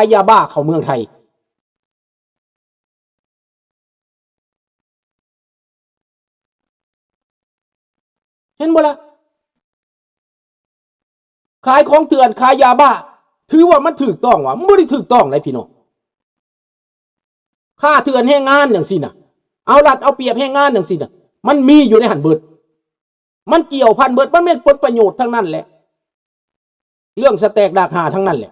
າຍຢາບ້າເຂົ້າເມືອງໄທ. ເຫັນບໍ່ລະ? ຂາຍຂອງເຖື່ອນ ຂາຍຢາບ້າ ຖືວ່າມັນຖືກຕ້ອງຫວາ? ມັນບໍ່ໄດ້ຖືກຕ້ອງໃດ໋ພີ່ນ້ອງ. ຄ້າເຖື່ອນແຮງງານຈັ່ງຊີ້ນະ ເອົາລັດເອົາປຽບແຮງງານຈັ່ງຊີ້ນະ ມັນມີຢູ່ໃນຫັ້ນເບິດ. ມັນກ່ຽວພັນເບິດ ມັນແມ່ນຜົນປະໂຫຍດທັງນັ້ນແຫຼະ ເລື່ອງສະແຕກດາກຫາທັງນັ້ນແຫຼະ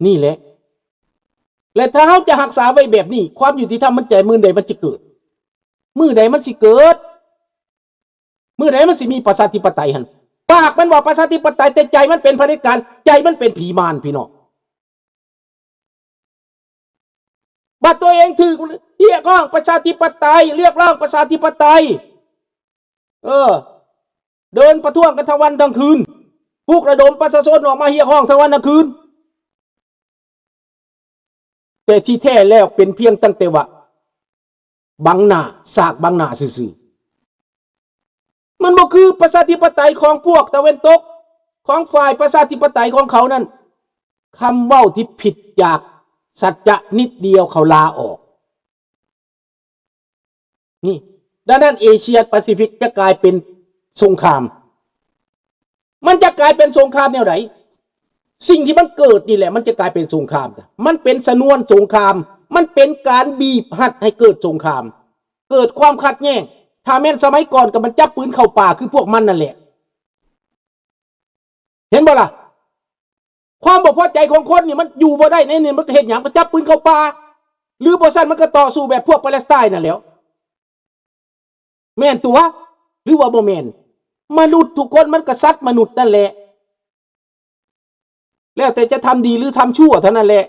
ນີ້ແຫຼະ. ແລະ ຖ້າເຮົາຈະຮັກສາໄວ້ແບບນີ້ ຄວາມຍຸຕິທຳມັນຈະ ມື້ໃດມັນຈະເກີດ? ມື້ໃດມັນຊິເກີດ? ມື້ໃດມັນຊິມີປະຊາທິປະໄຕຫັ້ນ? ປາກມັນວ່າປະຊາທິປະໄຕ ແຕ່ໃຈມັນເປັນຜະເດັດການ ໃຈມັນເປັນຜີມານ ພີ່ນ້ອງ. ບັດຕົວເອງຖືກຮຽກຮ້ອງປະຊາທິປະໄຕ ຮຽກຮ້ອງປະຊາທິປະໄຕ ເອີ ເດີນປະທ້ວງກັນທັງວັນທັງຄືນ ປຸກລະດົມປະຊາຊົນອອກມາຮຽກຮ້ອງທັງວັນທັງຄືນ ແຕ່ທີ່ແທ້ແລ້ວເປັນພຽງຕັ້ງແຕ່ວ່າ ບັງໜ້າ ສາກບັງໜ້າຊື່ໆ. ມັນບໍ່ຄືປະຊາທິປະໄຕຂອງພວກຕາເວັນຕົກ ຂອງຝ່າຍປະຊາທິປະໄຕຂອງເຂົານັ້ນ. ຄຳເວົ້າທີ່ຜິດຈາກສັດຈະນິດດຽວ ເຂົາລາອອກ. ນີ້ ດັ່ງນັ້ນເອເຊຍປາຊີຟິກຈະກາຍເປັນສົງຄາມ. ມັນຈະກາຍເປັນສົງຄາມແນວໃດ? ສິ່ງທີ່ມັນເກີດນີ້ແຫຼະ ມັນຈະກາຍເປັນສົງຄາມ. ມັນເປັນຊະນວນສົງຄາມ ມັນເປັນການບີບຮັດໃຫ້ເກີດສົງຄາມ ເກີດຄວາມຂັດແຍ່ງ. ຖ້າແມ່ນສະໄໝກ່ອນກໍມັນຈັບປືນເຂົ້າປ່າຄືພວກມັນນັ້ນແຫຼະ. ເຫັນບໍ່ລະ? ຄວາມບໍ່ພໍໃຈຂອງຄົນນີ້ມັນຢູ່ບໍ່ໄດ້ໃນນີ້ ມັນກໍເຮັດຫຍັງ? ກໍຈັບປືນເຂົ້າປ່າ ຫຼືບໍ່ຊັ້ນມັນກໍຕໍ່ສູ້ແບບພວກປາແລັສໄຕນນັ້ນແຫຼ້ວ. ແມ່ນຕົວະ ຫຼືວ່າບໍ່ແມ່ນ? ມະນຸດທຸກຄົນມັນກໍສັດມະນຸດນັ້ນແຫຼະ ແລ້ວແຕ່ຈະທຳດີ ຫຼື ທຳຊົ່ວເທົ່ານັ້ນແຫຼະ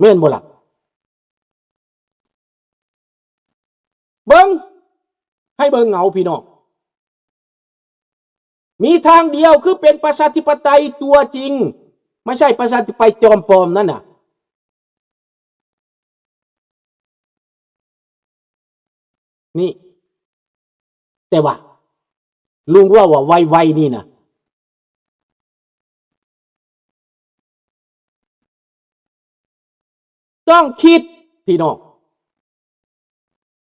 ແມ່ນບໍ່ລະ? ເບິ່ງ ໃຫ້ເບິ່ງເອົາ ພີ່ນ້ອງ. ມີທາງດຽວຄືເປັນປະຊາທິປະໄຕຕົວຈິງ ບໍ່ໃຊ່ປະຊາທິປະໄຕຈອມປອມນັ້ນນະ. ນີ້ ແຕ່ວ່າລຸງເວົ້າວ່າໄວໆນີ້ນະ ຕ້ອງຄິດ ພີ່ນ້ອງ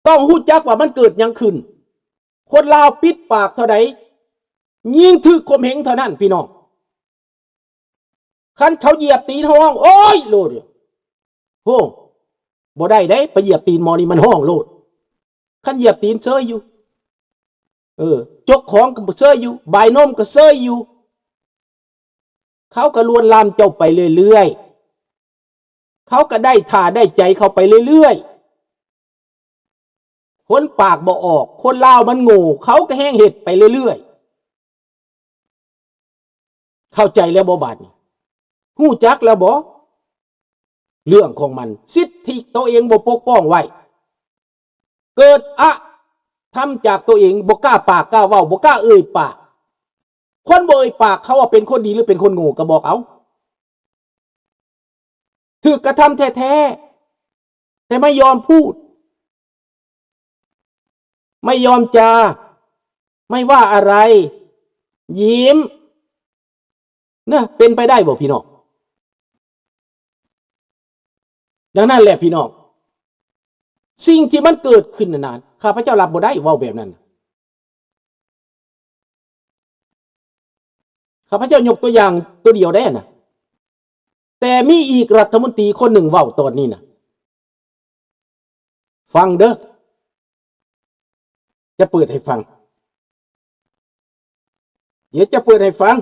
ຕ້ອງຮູ້ຈັກວ່າມັນເກີດຫຍັງຂຶ້ນ. ຄົນລາວປິດປາກເທົ່າໃດ ຍິ່ງຖືກຂົ່ມເຫງເທົ່ານັ້ນ ພີ່ນ້ອງ. ຄັນເຂົາຢຽບຕີນເຮົາຮ້ອງໂອ້ຍໂລດ ໂຫ້ ບໍ່ໄດ້ເດ້ ໄປຢຽບຕີນໝໍນີ້ມັນຮ້ອງໂລດ. ຄັນຢຽບຕີນເຊີຍຢູ່ ເອີ ຈົກຂອງກໍເຊີຍຢູ່ ບາຍນົມກໍເຊີຍຢູ່. ເຂົາກໍລວນລາມເຈົ້າໄປເລື້ອຍໆ ເຂົາກໍໄດ້ທ່າໄດ້ໃຈເຂົາໄປເລື້ອຍໆ. ຄົນປາກບໍ່ອອກ ຄົນລາວມັນໂງ່ ເຂົາກໍແຮ່ງເຮັດໄປເລື້ອຍໆ. ເຂົ້າໃຈແລ້ວບໍ່ບາດນີ້? ຮູ້ຈັກແລ້ວບໍ່? ເລື່ອງຂອງມັນ ສິດທິໂຕເອງບໍ່ປົກປ້ອງໄວ້ ເກີດອະທຳຈາກໂຕເອງ ບໍ່ກ້າປາກກ້າເວົ້າ ບໍ່ກ້າເອີ່ຍປາກ. ຄົນບໍ່ເອີ່ຍປາກ ເຂົາວ່າເປັນຄົນດີ ຫຼື ເປັນຄົນໂງ່ ກໍບອກເອົາ. ຖືກກະທຳແທ້ໆ ແຕ່ໄມ່ຍອມພູດ ໄມ່ຍອມຈາ ໄມ່ວ່າອະໄລ ຍິ້ມ ນະ ເປັນໄປໄດ້ບໍ່ພີ່ນ້ອງ? ດັ່ງນັ້ນແຫຼະພີ່ນ້ອງ ສິ່ງທີ່ມັນເກີດຂຶ້ນນັ້ນນະ ຂ້າພະເຈົ້າຮັບບໍ່ໄດ້ ເວົ້າແບບນັ້ນນະ. ຂ້າພະເຈົ້າຍົກຕົວຢ່າງຕົວດຽວໄດ້ນະ ແຕ່ມີອີກລັດຖະມົນຕີຄົນໜຶ່ງເວົ້າຕອນນີ້ນະ ຟັງເດີ້ ຈະເປີດໃຫ້ຟັງ ດຽວຈະເປີດໃຫ້ຟັງ.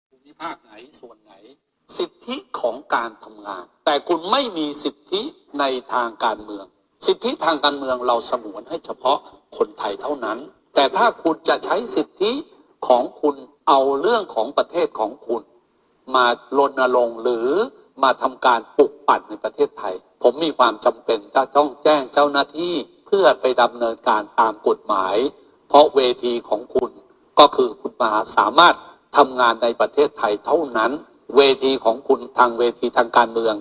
ภูมิภาคไหนส่วนไหน สิทธิของการทำงาน แต่คุณไม่มีสิทธิในทางการเมือง สิทธิทางการเมืองเราสงวนให้เฉพาะคนไทยเท่านั้น แต่ถ้าคุณจะใช้สิทธิของคุณเอาเรื่องของประเทศของคุณ มารณรงค์หรือมาทำการปลุกปั่นในประเทศไทย ผมมีความจำเป็นจะต้องแจ้งเจ้าหน้าที่เพื่อไปดำเนินการตามกฎหมาย เพราะเวทีของคุณก็คือคุณมาสามารถทำงานในประเทศไทยเท่านั้น เวทีของคุณทางเวทีทางการเมือง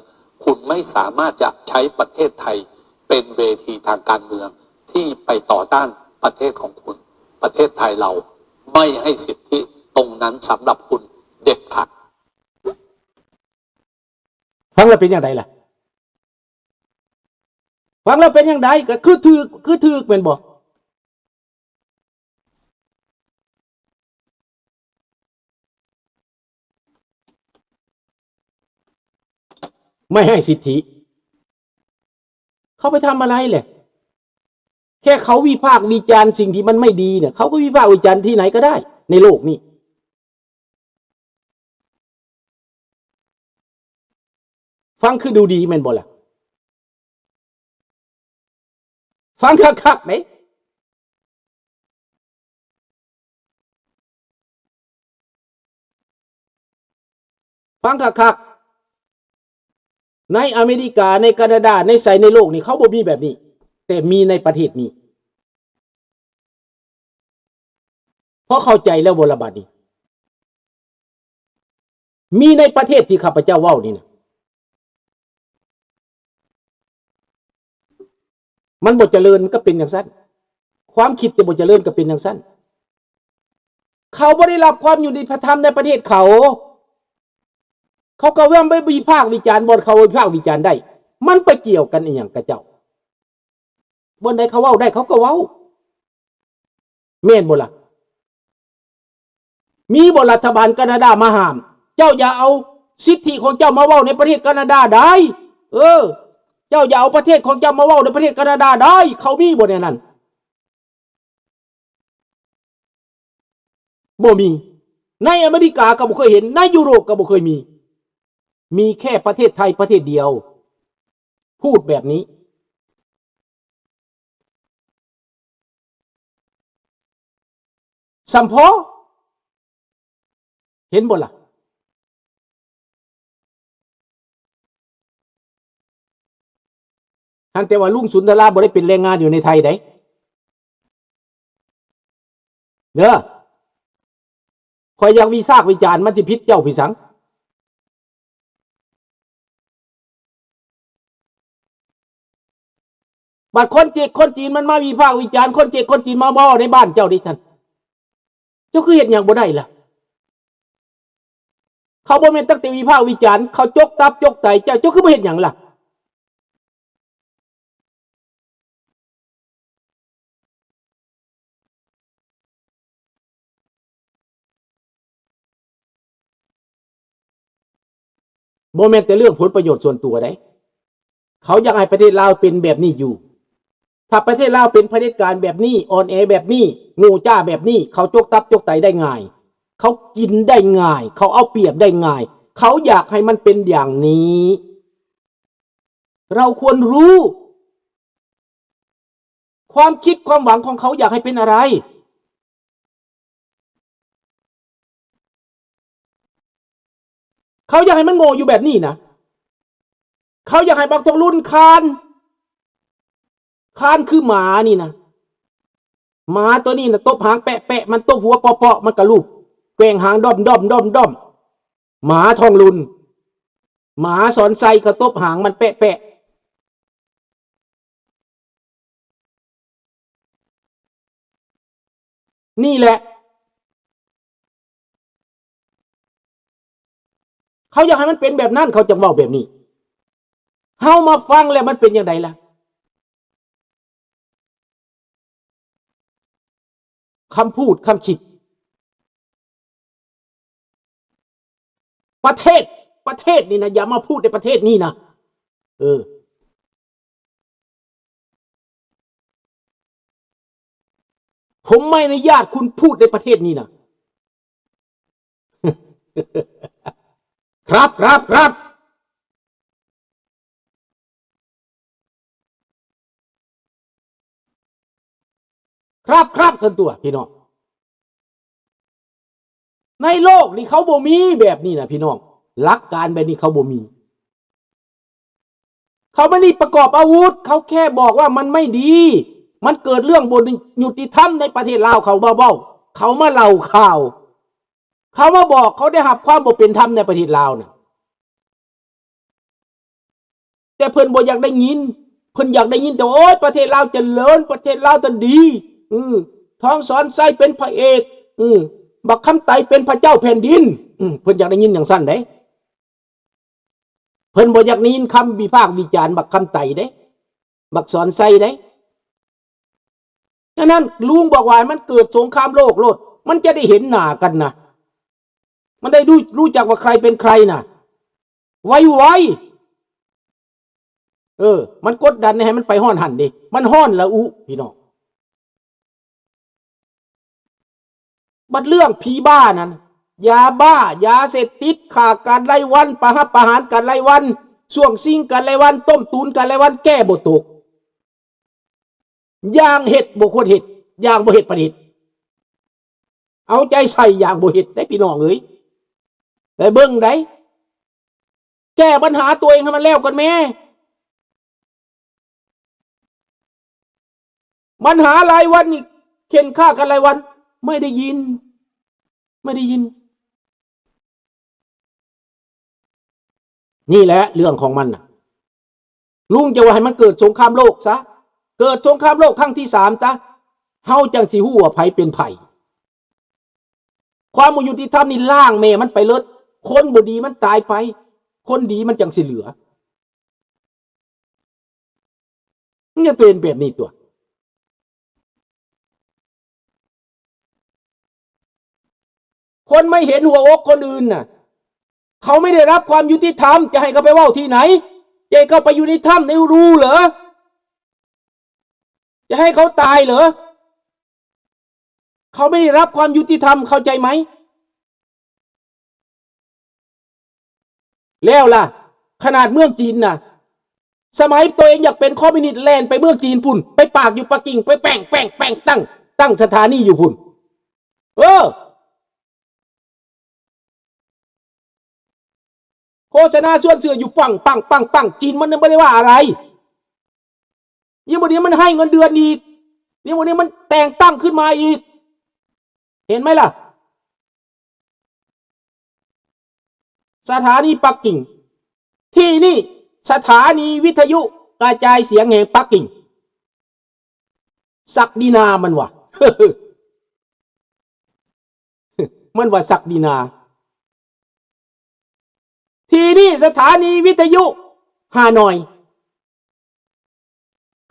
คุณไม่สามารถจะใช้ประเทศไทยเป็นเวทีทางการเมืองที่ไปต่อต้านประเทศของคุณ ประเทศไทยเราไม่ให้สิทธิตรงนั้นสำหรับคุณเด็ดขาด ฟังแล้วเป็นจั่งใดล่ะ ฟังแล้วเป็นจั่งใด ก็คือถืก คือถืกแม่นบ่ ไม่ให้สิทธิ เขาไปทำอะไรแหละ แค่เขาวิพากษ์วิจารณ์สิ่งที่มันไม่ดีเนี่ย เขาก็วิพากษ์วิจารณ์ที่ไหนก็ได้ในโลกนี้ ฟังคือดูดีแม่นบ่ล่ะ ฟังคักๆ เด้ ฟังคักๆ ในอเมริกา ในแคนาดา ในไสในโลกนี่ เขาบ่มีแบบนี้ แต่มีในประเทศนี้ พอเข้าใจแล้วบ่ล่ะบัดนี้ มีในประเทศที่ข้าพเจ้าเว้านี่นะ มันบ่เจริญมันก็เป็นจั่งซั้น ความคิดที่บ่เจริญก็เป็นจั่งซั้น เขาบ่ได้รับความยุติธรรมในประเทศเขา เขาก็ย่อมไปวิพากษ์วิจารณ์บ่อนเขาวิพากษ์วิจารณ์ได้ มันไปเกี่ยวกันอีหยังกับเจ้า บ่อนใดเขาเว้าได้เขาก็เว้า แม่นบ่ล่ะ มีบ่รัฐบาลแคนาดามาห้าม เจ้าอย่าเอาสิทธิของเจ้ามาเว้าในประเทศแคนาดาได้ เออ เจ้าอย่าเอาประเทศของเจ้ามาเว้าในประเทศแคนาดาได้ เขามีบ่แนวนั้น บ่มี ในอเมริกาก็บ่เคยเห็น ในยุโรปก็บ่เคยมี มีแค่ประเทศไทยประเทศเดียว พูดแบบนี้ ส่ำพอ เห็นบ่ล่ะ หั้นแต่ว่าลุงสุนทราบ่ได้เป็นแรงงานอยู่ในไทยได๋ เด้อ ข้อยอยากวิพากษ์วิจารณ์ มันสิผิดเจ้าผิดสัง บัดคนเจ๊กคนจีนมันมาวิพากษ์วิจารณ์ คนเจ๊กคนจีนมาเว้าในบ้านเจ้าดิซั่น เจ้าคือเฮ็ดหยังบ่ได้ล่ะ เขาบ่แม่นตั้งแต่วิพากษ์วิจารณ์ เขาจกตับจกไตเจ้า เจ้าคือบ่เฮ็ดหยังล่ะ บ่แม่นแต่เรื่องผลประโยชน์ส่วนตัวได๋ เขาอยากให้ประเทศลาวเป็นแบบนี้อยู่ ถ้าประเทศลาวเป็นเผด็จการแบบนี้ อ่อนแอแบบนี้ โง่จ้าแบบนี้ เขาจกตับจกไตได้ง่าย เขากินได้ง่าย เขาเอาเปรียบได้ง่าย เขาอยากให้มันเป็นอย่างนี้ เราควรรู้ ความคิดความหวังของเขาอยากให้เป็นอะไร เขาอยากให้มันโง่อยู่แบบนี้นะ เขาอยากให้บักทองลุนคาน คานคือหมานี่นะ หมาตัวนี้นะตบหางแปะๆ มันตบหัวเปาะๆ มันก็ลูบแกว่งหางด้อมๆ ด้อมๆ หมาทองลุน หมาสอนไซเขาตบหางมันแปะๆ นี่แหละ เขาอยากให้มันเป็นแบบนั้น เขาจั่งเว้าแบบนี้ เฮามาฟังแล้วมันเป็นจั่งใดล่ะ คำพูด คำคิด ประเทศ ประเทศนี่นะ อย่ามาพูดในประเทศนี่นะ เออ ผมไม่อนุญาตคุณพูดในประเทศนี้นะ ครับ ครับ ครับ ครับ ครับ ซั่นตั่ว พี่น้อง ในโลกนี้เขาบ่มีแบบนี้นะพี่น้อง หลักการแบบนี้เขาบ่มี เขาไม่ได้ประกอบอาวุธ เขาแค่บอกว่ามันไม่ดี มันเกิดเรื่องบ่ยุติธรรมในประเทศลาว เขามาเว้า เขามาเล่าข่าว ເຂົາມາບອກ ເຂົາໄດ້ຮັບຄວາມບໍ່ເປັນທຳໃນປະເທດລາວນະ ແຕ່ເພິ່ນບໍ່ຢາກໄດ້ຍິນ ເພິ່ນຢາກໄດ້ຍິນແຕ່ ໂອ້ຍ ປະເທດລາວຈະເລີນ ປະເທດລາວຈະດີ ອື ທອງສອນໄຊເປັນພະເອກ ອື ບັກຄຳໄຕເປັນພະເຈົ້າແຜ່ນດິນ ອື ເພິ່ນຢາກໄດ້ຍິນຈັ່ງຊັ້ນເດ້. ເພິ່ນບໍ່ຢາກໄດ້ຍິນຄຳວິພາກວິຈານບັກຄຳໄຕເດ້ ບັກສອນໄຊເດ້. ສະນັ້ນລຸງບອກວ່າໃຫ້ມັນເກີດສົງຄາມໂລກໂລດ ມັນຈະໄດ້ເຫັນໜ້າກັນນະ ມັນໄດ້ຮູ້ ຮູ້ຈັກວ່າໃຄເປັນໃຄນະ ໄວໆ ເອີ ມັນກົດດັນໃຫ້ມັນໄປຮອດຫັ້ນເດ້ ມັນຮ້ອນລະອຸ ພີ່ນ້ອງ. ບັດເລື່ອງຜີບ້ານັ້ນ ຢາບ້າ ຢາເສບຕິດ ຂ້າກັນລາຍວັນ ປະຫັບປະຫານກັນລາຍວັນ ຊ່ວງຊິງກັນລາຍວັນ ຕົ້ມຕຸນກັນລາຍວັນ ແກ້ບໍ່ຕົກ ຢ່າງເຮັດບໍ່ຄວນເຮັດ ຢ່າງບໍ່ເຮັດປານເຮັດ ເອົາໃຈໃສ່ຢ່າງບໍ່ເຮັດໄດ໋ ພີ່ນ້ອງເອີຍ ໄປເບິ່ງໄດ໋ ແກ້ບັນຫາຕົວເອງໃຫ້ມັນແລ້ວກ່ອນແມ້. ບັນຫາລາຍວັນນີ້ ເຂັ່ນຂ້າກັນລາຍວັນ ໄມ່ໄດ້ຍິນ ໄມ່ໄດ້ຍິນ. ນີ້ແຫຼະເລື່ອງຂອງມັນນະ ລຸງຈະວ່າໃຫ້ມັນເກີດສົງຄາມໂລກຊະ ເກີດສົງຄາມໂລກຄັ້ງທີສາມຊະ ເຮົາຈັ່ງຊິຮູ້ວ່າໃຜເປັນໃຜ. ຄວາມບໍ່ຍຸຕິທຳນີ້ລ້າງແມ່ມັນໄປເລີດ ຄົນບໍ່ດີມັນຕາຍໄປ ຄົນດີມັນຈັ່ງຊິເຫຼືອ. ມັນຈະເປັນແບບນີ້ຕົວະ ຄົນໄມ່ເຫັນຫົວອົກຄົນອື່ນນະ ເຂົາໄມ່ໄດ້ຮັບຄວາມຍຸຕິທຳ ຈະໃຫ້ເຂົາໄປເວົ້າທີ່ໃນ ຈະໃຫ້ເຂົາໄປຢູ່ໃນຖ້ຳໃນຮູເຫຼື ຈະໃຫ້ເຂົາຕາຍເຫຼື ເຂົາໄມ່ໄດ້ຮັບຄວາມຍຸຕິທຳ ເຂົ້າໃຈໄໝ? ແລ້ວລະ ຂະໜາດເມືອງຈີນນະ ສະໄໝໂຕເອງຢາກເປັນຄອມມິວນິດ ແລ່ນໄປເມືອງຈີນພຸ້ນ ໄປປາກຢູ່ປັກກິ່ງ ໄປແປ້ງໆໆ ຕັ້ງ ຕັ້ງສະຖານີຢູ່ພຸ້ນ ເອີ ໂຄສະນາຊວນເຊື່ອຢູ່ປັງໆໆ ຈີນມັນຍັງບໍ່ໄດ້ວ່າອະໄລ ຍັງບໍ່ໄດ້ ມັນໃຫ້ເງິນເດືອນອີກ ຍັງບໍ່ໄດ້ ມັນແຕ່ງຕັ້ງຂຶ້ນມາອີກ ເຫັນໄໝລະ? ສະຖານີປັກກິ່ງ ທີ່ນີ້ສະຖານີວິທະຍຸກະຈາຍສຽງແຫ່ງປັກກິ່ງ ສັກດີນາມັນວ່າ ມັນວ່າສັກດີນາ ທີ່ນີ້ສະຖານີວິທະຍຸຮ່ານອຍ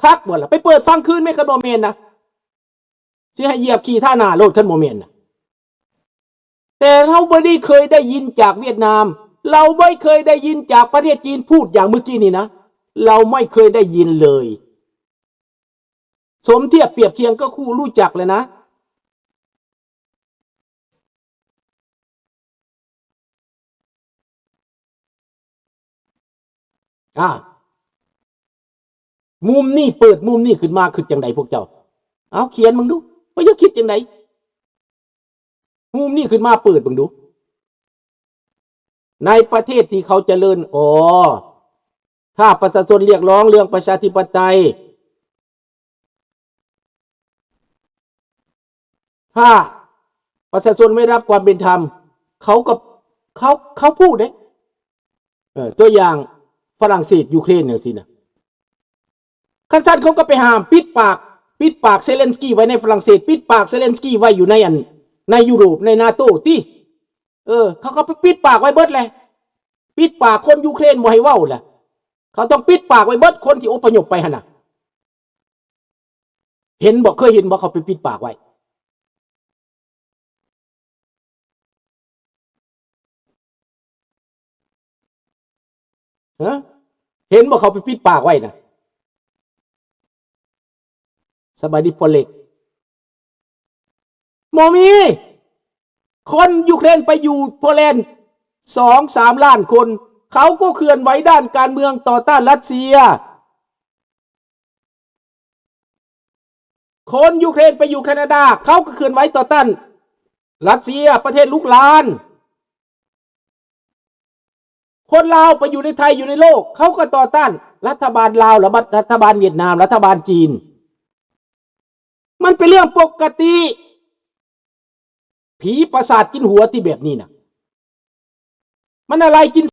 ຄັກບໍ່ລະ? ໄປເປີດຟັງຄືນແມ່ນ ຄັນບໍ່ແມ່ນນະ ຊິໃຫ້ຢຽບຂີ້ທາໜ້າໂລດ ຄັນບໍ່ແມ່ນນະ. ແຕ່ເຮົາບໍ່ໄດ້ເຄີຍໄດ້ຍິນຈາກຫວຽດນາມ ເຮົາບໍ່ເຄີຍໄດ້ຍິນຈາກປະເທດຈີນ ພູດຢ່າງມື້ກີ້ນີ້ນະ ເຮົາໄມ່ເຄີຍໄດ້ຍິນເລີຍ. ສົມທຽບປຽບຄຽງກໍຮູ້ ຮູ້ຈັກແລ້ວນະ. ອາ ມຸມນີ້ ເປີດມຸມນີ້ຂຶ້ນມາ ຄິດຈັ່ງໃດພວກເຈົ້າ? ເອົາ ຂຽນເບິ່ງດູ ວ່າຢາກຄິດຈັ່ງໃດ? ມຸມນີ້ຂຶ້ນມາ ເປີດເບິ່ງດູ ໃນປະເທດທີ່ເຂົາຈະເລີນ ອໍ ຖ້າປະຊາຊົນຮຽກຮ້ອງເລື່ອງປະຊາທິປະໄຕ ຖ້າປະຊາຊົນໄມ່ໄດ້ຮັບຄວາມເປັນທຳ ເຂົາກໍ ເຂົາ ເຂົາພູດເດ້. ເອີ ຕົວຢ່າງຝຣັ່ງເສດ ຢູເຄຣນ ຈັ່ງຊີ້ນະ. ຄັນຊັ້ນເຂົາກໍໄປຫ້າມ ປິດປາກ ປິດປາກເຊເລັນສກີໄວ້ໃນຝຣັ່ງເສດ ປິດປາກເຊເລັນສກີໄວ້ຢູ່ໃນອັນ ໃນຢູໂຣບ ໃນນາໂຕຕິ. ເອີ ເຂົາກໍໄປປິດປາກໄວ້ເບິດແຫຼະ ປິດປາກຄົນຢູເຄຣນບໍ່ໃຫ້ເວົ້າແຫຼະ. ເຂົາຕ້ອງປິດປາກໄວ້ເບິດ ຄົນທີ່ອົບພະຍົບໄປຫັ້ນນະ. ເຫັນບໍ່? ເຄີຍເຫັນບໍ່? ເຂົາໄປປິດປາກໄວ້. ຮະ? ເຫັນບໍ່? ເຂົາໄປປິດປາກໄວ້ນະ. ສະບາຍດີພໍ່ເລັກ. ບໍ່ມີ. ຄົນຢູເຄຣນໄປຢູ່ໂປແລນ ສອງສາມລ້ານຄົນ ເຂົາກໍເຄື່ອນໄຫວດ້ານການເມືອງຕໍ່ຕ້ານຣັດເຊຍ. ຄົນຢູເຄຣນໄປຢູ່ແຄນາດາ ເຂົາກໍເຄື່ອນໄຫວຕໍ່ຕ້ານຣັດເຊຍ ປະເທດລູກຫຼານ. ຄົນລາວໄປຢູ່ໃນໄທ ຢູ່ໃນໂລກ ເຂົາກໍຕໍ່ຕ້ານລັດຖະບານລາວ ແລະ ລັດຖະບານຫວຽດນາມ ລັດຖະບານຈີນ. ມັນເປັນເລື່ອງປົກກະຕິ. ຜີປະສາດກິນຫົວ ຕິແບບນີ້ນະ ມັນອາໄລກິນ